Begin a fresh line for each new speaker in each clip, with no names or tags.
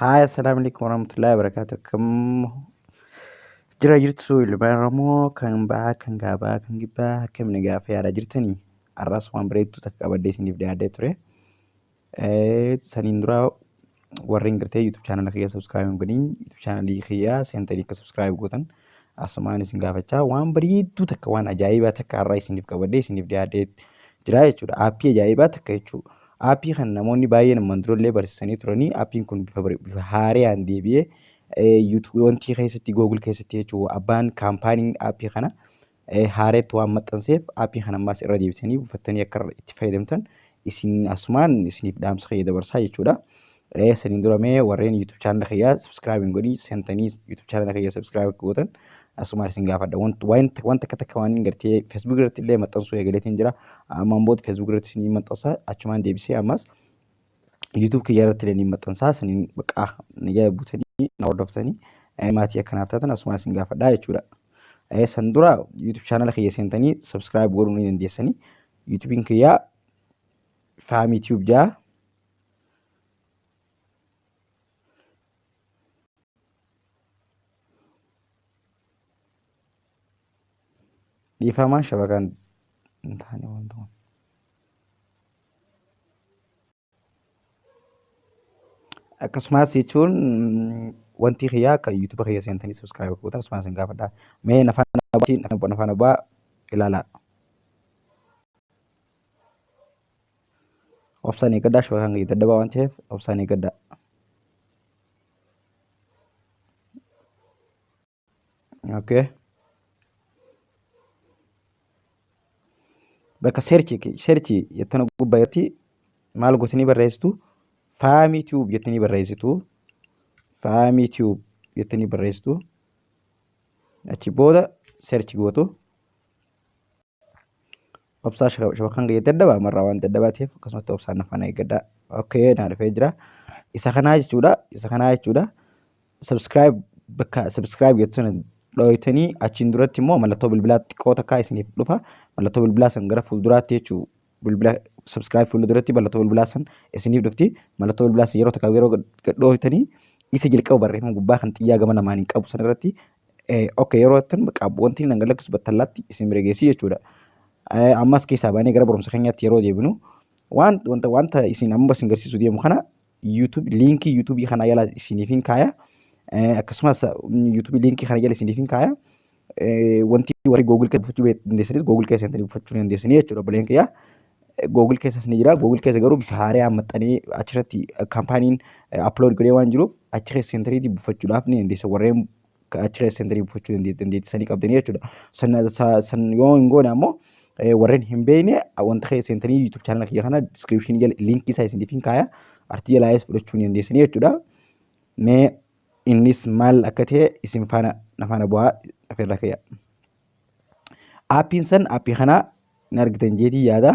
Haaya, assalamu alaikum warahmatullahi wabarakatuh. Akkam jira jirtu ilmaan Oromoo kan bahaa, kan gaabaa, kan gibbaa akkam nagaa fi yaada jirtanii? Har'as waan bareedduu takka qabadhee isiniif dhiyaadhee ture. Saniin dura warreen gartee YouTube channel kiyya subscribe hin godhin YouTube channel kiyya seentanii akka subscribe gootan asumaan isin gaafachaa waan bareedduu takka waan ajaa'ibaa takka har'a isiniif qabadhee isiniif dhiyaadhee jira jechuudha. Aappii ajaa'ibaa takka jechuudha. Aappii kan namoonni baay'een ammaan durallee barsiisanii turanii aappiin kun bifa haaraan deebi'ee YouTube wantii keessatti Google keessatti jechuudha. Abbaan kaampaaniin aappii kana haareetti waan maxxanseef aappii kana ammaas irra deebisanii buufattanii akka itti fayyadamtan isin asumaan isiniif dhaamsa kiyya dabarsaa jechuudha. Saniin dura mee warreen YouTube channel kiyyaa subscribe hin godhin seentanii YouTube channel kiyya subscribe gootan asumaan isin gaafadha. Wanta akka takka waan gartee Facebook irratti illee maxxansuu eegaleetiin jira. Ammaan booda Facebook irratti isin maxxansa achumaan deebisee ammas YouTube kiyya irratti illee ni maxxansa. Saniin baqaa na buutanii na hordoftanii maatii akkanaaf taatan asumaan isin gaafadha jechuudha. San dura YouTube channel kiyya seentanii subscribe godhuu ni dandeessanii. YouTube'n kiyya Faamii Tube jaa. Dhiifamaa shabakaan hin taane wanta kun. Akkasumas jechuun wanti kiyyaa akka YouTube kiyya seentanii subscribe gootan asumaan isin gaafadha. Mee nafaan abbaa ilaalaa. Obsaan eeggadhaa shabakaan kiyya dadhabaa waan ta'eef obsaan eeggadhaa. Okay. Bakka search search jettana gubbaa irratti maal gootanii barreessitu? Faamii Tube jettanii barreessitu. Faamii Tube jettanii barreessitu. Achi booda search gootu. Obsaa shabakaan gahee dadhabaa marraa waan dadhabaa ta'eef akkasumatti obsaan na faana eeggadhaa. Okay, naa dhufee jira. Isa kanaa jechuudha. Isa kanaa jechuudha. Subscribe bakka subscribe jettu sana dhooytanii achiin duratti immoo mallattoo bilbilaa xiqqoo takkaa isiniif dhufa. Mallattoo bilbilaa san gara fuulduraatti jechuu bilbila subscribe fuula duratti mallattoo bilbilaa san isiniif dhufti. Mallattoo bilbilaa san yeroo takka yeroo gad dhooytanii isa jalqaba barreeffama gubbaa kan xiyyaa gama lamaan hin qabu san irratti ok yeroo jettan bakka wanti inni dhangalakkisu battallaatti isin bira geessi jechuudha. Ammas keessaa baanee gara barumsa keenyaatti yeroo deebinu waan wanta wanta isin amma isin garsiisu deemu kana YouTube liinkii YouTube kana jala isiniif hin kaaya. Akkasumas YouTube liinkii kana jala isiniif hin kaaya. Wanti warri Google keessa buufachuu dandeessanis Google keessa seentanii buufachuu ni dandeessanii jechuudha obboleen kiyya. Google keessas ni jira. Google keessa garuu bifa haaraan maxxanee achirratti kaampaaniin upload godhee waan jiruuf achi keessa seentanii buufachuudhaaf ni dandeessa warreen achi keessa seentanii buufachuu dandeettisanii qabdanii jechuudha. San yoo hin goone ammoo warreen hin beekne wanta keessa seentanii YouTube channel kiyya kana description jala liinkii isaa isiniif hin kaaya artii jalaayis fudhachuu ni dandeessanii jechuudha. Mee innis maal akka ta'e isin faana na faana bu'aa afeerraa kiyya. Aappiin san aappii kanaa ni argitan jeetii yaada.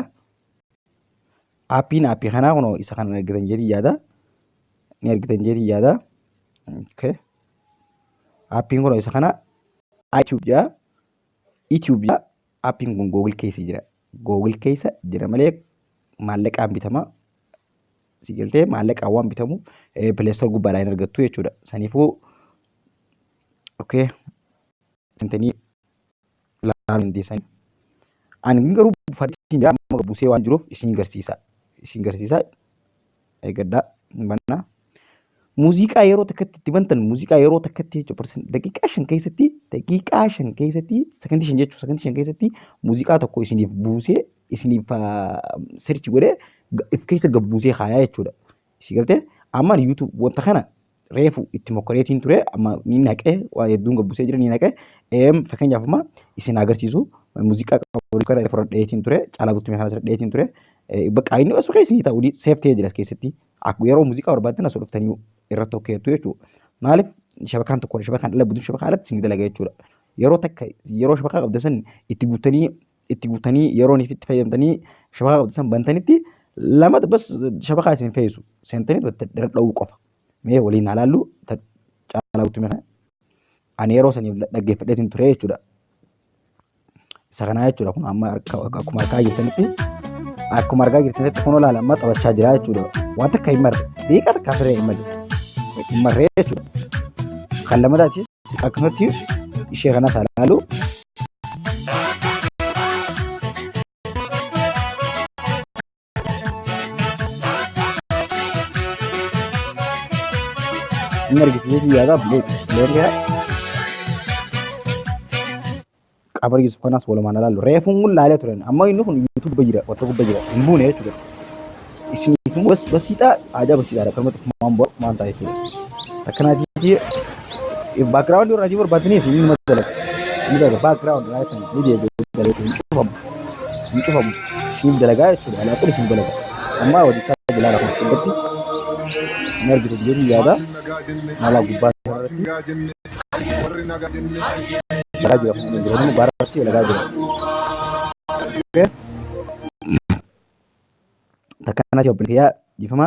Aappiin aappii kanaa kunoo isa kana argitan jeetii yaada. Ni argitan jeetii yaada. Okay. Aappiin kunoo isa kana iTube jaa. YouTube jaa. Aappiin kun Google keessa jira. Google keessa jira malee maallaqaan bitama. Si galtee maallaqaan waan bitamuuf Play Store gubbaadhaan hin argattu jechuudha. Saniifuu okay. Seentanii ilaaluu dandeessan. Ani garuu buufadheetiin jira amma buusee waan jiruuf isin garsiisa. Isin garsiisa. Eeggadhaa hin bannaa. Muuziqaa yeroo takkatti itti bantan muuziqaa yeroo takkatti jechuudha. Daqiiqaa 5 keessatti daqiiqaa 5 keessatti sakandii 5 jechuudha sakandii 5 keessatti muuziqaa tokko isiniif buusee isiniif search godhee if keessa gad buusee kaayaa jechuudha. Si galtee amma YouTube wanta kana reefu itti mokkoreetiin ture amma ni naqee waa hedduun gad buusee jira ni naqee fakkeenyaaf amma isin agarsiisu muuziqaa qabu kana fudhadheetiin ture caalaa bultumee kana fudhadheetiin ture bakka inni osoo keessa ta'u seef ta'ee jira as keessatti yeroo muuziqaa barbaaddan asoo dhuftanii irratti hojjetu jechuudha. Maaliif shabakaan tokko shabakaan dhala butuun shabakaa alatti isin dalaga jechuudha. Yeroo takka yeroo shabakaa qabdan san itti guuttanii itti guuttanii yeroo itti fayyadamtanii shabakaa qabdan san bantanitti lama bas shabakaa isin fe'isu seentanii irra dha'uu qofa. Mee waliin haa laallu caalaa guutumee kana. Ani yeroo saniif dhaggeeffadheetiin ture jechuudha. Isa kanaa jechuudha kun amma akkuma argaa jirtanitti akkuma argaa jirtanitti kun olaala amma taphachaa jira jechuudha. Waan takka hin marre daqiiqaa takka firee hin malle. Hin marree jechuudha. Kan lammataatis akkasumatti ishee kanas haa ilaalu. Inni argisiisee yaada bilee qabar Yusuf kanas walumaan ilaallu. Reefuun kun laalee turan. Amma inni kun YouTube jira, wanta gubba jira. Hin buune jechuudha. Isin kun bas basiidha, haajaa basiidhaadha. Kanumatti fumaan bu'a, fumaan ta'a jechuudha. Akkanaatiif background irraa ajii barbaadanii isin inni dalaga. Inni dalaga background irraa kan ni deebi'u dalaga hin cufamu. Hin cufamu. Isiniif dalagaa jechuudha. Alaa kun isin dalaga. Amma hojjechaa jira lafa irratti. Inni argitu jedhu yaada. Mala gubbaa irratti. Dalagaa jira kun jira kun gubbaa irratti dalagaa jira. Okay. Takkanatti obboleeyyaa dhiifama.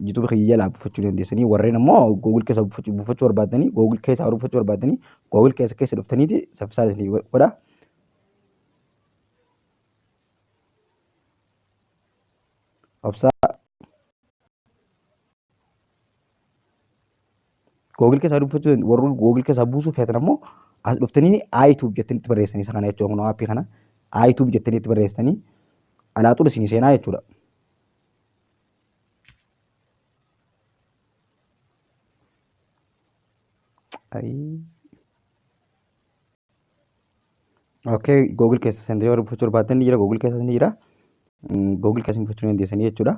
YouTube kiyya jalaa buufachuu dandeessanii warreen ammoo Google keessa buufachuu barbaadanii Google keessa buufachuu barbaadanii Google keessa keessa dhuftaniiti saffisaa isinii godha. Obsaa Google keessaa buufachuu warri Google keessaa buusuu feetan ammoo as dhuftanii iTube jettanii itti barreessanii isa kana jechuudha kun aappii kana iTube jettanii itti barreessanii alaaxuun isinii seenaa jechuudha. Ayii. Okay, Google keessa seentanii warri buufachuu barbaaddan ni jira. Google keessa ni jira. Google keessa buufachuu dandeessanii jechuudha.